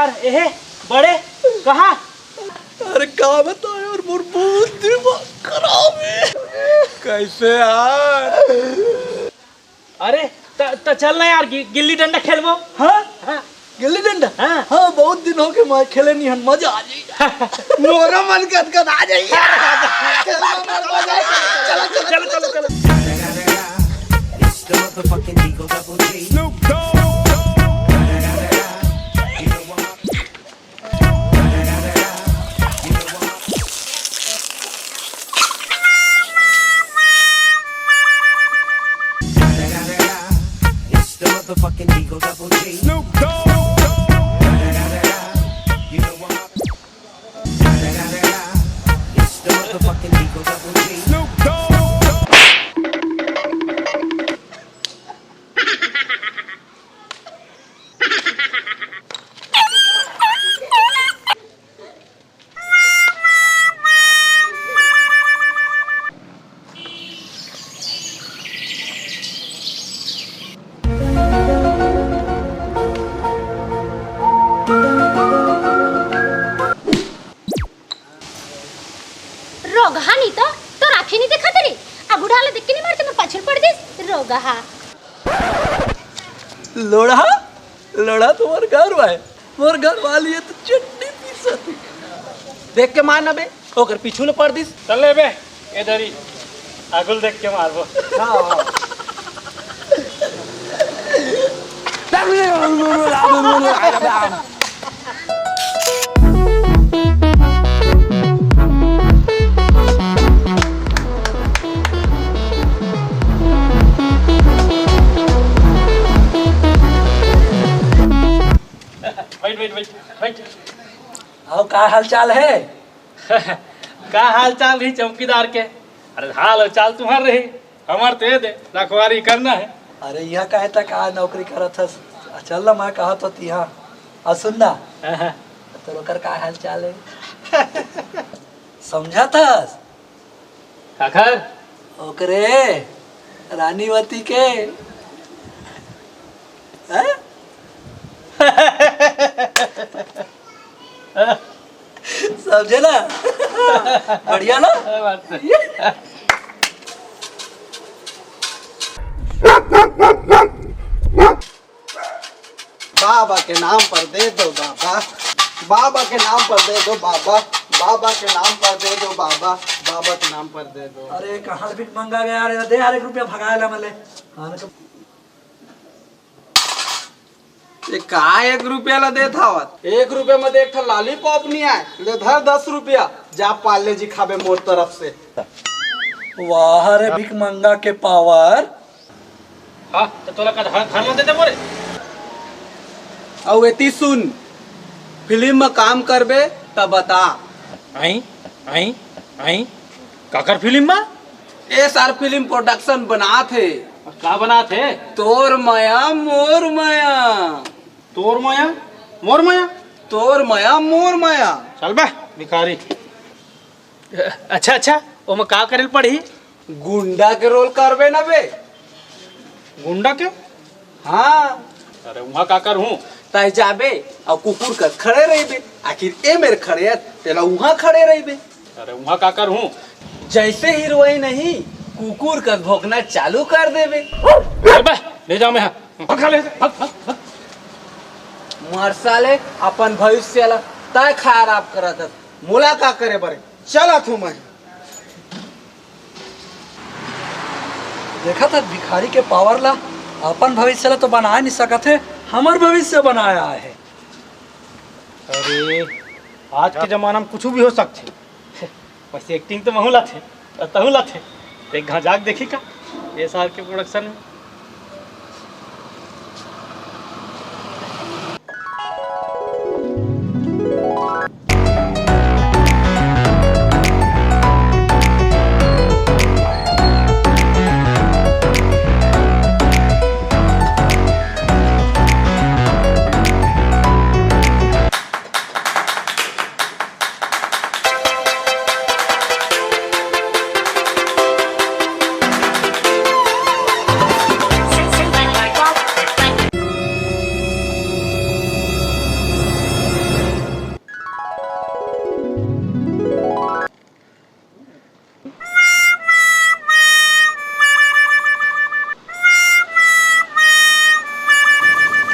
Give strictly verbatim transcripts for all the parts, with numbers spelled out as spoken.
एहे, बड़े, कहाँ? अरे का बताओ यार, मोर बहुत दिमाग खराब है। कैसे यार? अरे, त, त चल ना यार, गि-, गिल्ली डंडा खेलबो। हाँ? हाँ। गिल्ली डंडा? हाँ। हाँ, बहुत दिन हो गए मैं खेले नहीं हन, मजा आ जाई। मोरो मन गदगद आ जाई। चलो, चलो, चलो। रोगहा नहीं तो, तो राखी नहीं देखा तेरी। अब उठा ले, देख के नहीं मारते, मैं पाछल पड़ दिस। रोगहा। लोढ़ा, लोढ़ा तो मोर घर वाले, मोर घर वाली है तो चटनी पीसत है। देख के मार ना बे, ओकर पीछू ले पड़ दिस। चल ले बे, इधर ही आगुल देख के मारबो। हाँ, हाँ। बैठ, बैठ, बैठ, बैठ। अउ का हाल चाल है? का हाल चाल रही चौकीदार के? अरे हाल अउ चाल तुम्हार रही, हमार तो ये दे, रखवारी करना है। अरे यहाँ काहे तक आ नौकरी करत हस? चल ना, मैं कहा तो तिहा। अउ सुन ना, हाँ, हाँ। तो ओकर का हाल चाल है? समझत हस? काखर? ओकरे, रानीवती के। हैं? समझे ना? बढ़िया ना? क्या बात है। बाबा के नाम पर दे दो बाबा, बाबा के नाम पर दे दो बाबा, बाबा के नाम पर दे दो बाबा, बाबा के नाम पर दे दो। अरे कहाँ से भीख मंगा गया रे? दे यार एक रुपया भगाए ला मले। हाँ, ना तो ये का एक रुपया ला देत हवत? एक रुपया में देख ठा लॉलीपॉप नहीं आए, ले धर दस रुपया, जा पार्ले जी खाबे मोर तरफ से। वाह रे भीख मंगा के पावर। हाँ, तो तोला का धान, धान ला देते मोरे? अउ एती सुन, फिल्म में काम करबे त बता। आई, आई, आई, काकर फिल्म में? एस आर फिल्म प्रोडक्शन बनात हे। का बनात हे? तोर मया मोर मया। तोर मया मोर मया। तोर मया मोर मया। चल बे भिखारी। अच्छा, अच्छा, ओमा का करे ल पड़ही? गुंडा के रोल करबे ना बे। गुंडा के? हाँ। अरे उहाँ का करहूँ? तैं जाबे अउ कुकुर कस खड़े रहिबे। आखिर ए मेर खड़े हे, तेला उहाँ खड़े रहिबे। अरे उहाँ का करहूँ? जैसे हीरोइन ही कुकुर कस भौंकना चालू कर देबे। अरे बे, ले जाओ मैं, हाँ। भगा ले, भग, भग, भग। मर साले, अपन भविष्य ला तैं खराब करत हस। मोला का करे बर? चलत हूँ मैं। देखत हस भिखारी के पावर ला, अपन भविष्य ला तो बनाए नहीं सकत हे, हमर भविष्य बनाए आए हे। अरे, आज के जमाना में कुछ भी हो सकथे। वैसे एक्टिंग तो महू लाथे, अउ तहू लाथे। एक घांव जाके देखी का, ये साल के प्रोडक्शन में।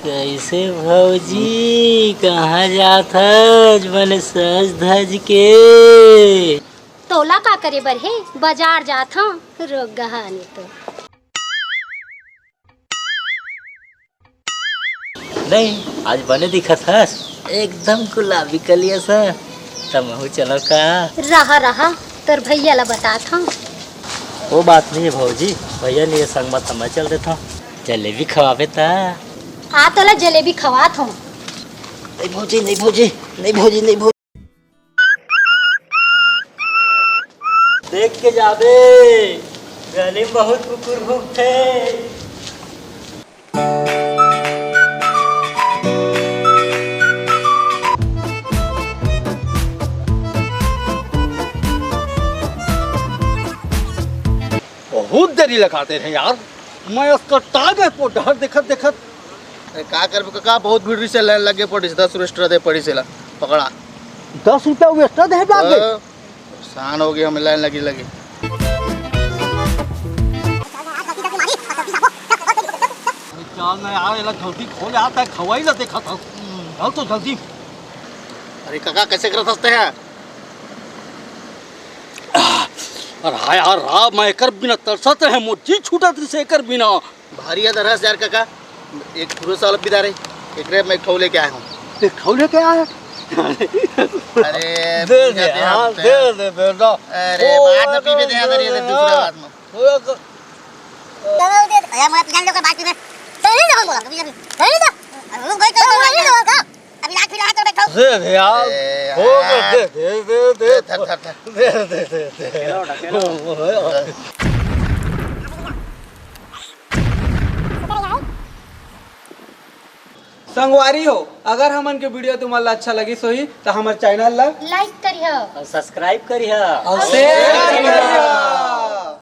कैसे भौजी, कहाँ जात हस बने सज धज के? तोला का करे बर हे, बाजार जात हंव, रोग गहाने तो। नहीं, आज बने दिखत हस, एकदम गुलाबी कलिया सा। तमहू चलो का? रहा रहा, तोर भैया ला बतात हंव। वो बात नहीं है भौजी, भैया नहीं है संग में, त मैं चल देत हंव। जलेबी खवाबे ता। आ तोला जलेबी खवात हंव। नहीं भौजी, नहीं भौजी, नहीं भौजी, नहीं भौजी। देख के जाबे, गली में बहुत कुकुर भूकथे। बहुत देरी लगाते हैं यार, मैं अस्कटा गए वो डहर देखत देखत। अरे का करबे कका, बहुत भीड़ रहिसे, लाइन लगे पड़िस, दस रुपया एक्स्ट्रा दे पड़िस एला। पकड़ा। दस रुपया वो एक्स्ट्रा दे लाग गए? हाँ, परेशान हो गए हम, लाइन लगी लगी। अरे चल ना यार, एला जल्दी खोल यार, तैं खवाई ला देखत हस। चल तो जल्दी। अरे कका, कैसे करत हस तैं यार? अरे हाँ यार, राम, मैं एकर बिना तरसत रहे, मोर जी छूटत रहिसे एकर बिना। भारी याद रस यार कका, एक पुरुष वाला पिदा रे, एकरे मैं एक ठो लेके आया हूँ। एक ठो लेके आया है? अरे, दे दे यार, दे दे बेटा। अरे, बाद में पीबे दे यार, अरे, दूसरा बात में। अरे, मैं पिछले लोग के बात में, तो नहीं जमा बोला, कभी, कभी। नहीं था। अरे, रुक गई तो, अरे, नहीं था। अभी लाख फिर हाथ में बैठो। दे दे यार। अरे हो गया, यार। दे, दे, दे, दे। ए, थर, थर, थर। दे, दे, दे, दे। खेलो बेटा, खेलो। संगवारी हो, अगर हमन के video तुमन ला अच्छा लगिस होही, त हमर channel ला like करिहा। और subscribe करिहा। और share करिहा।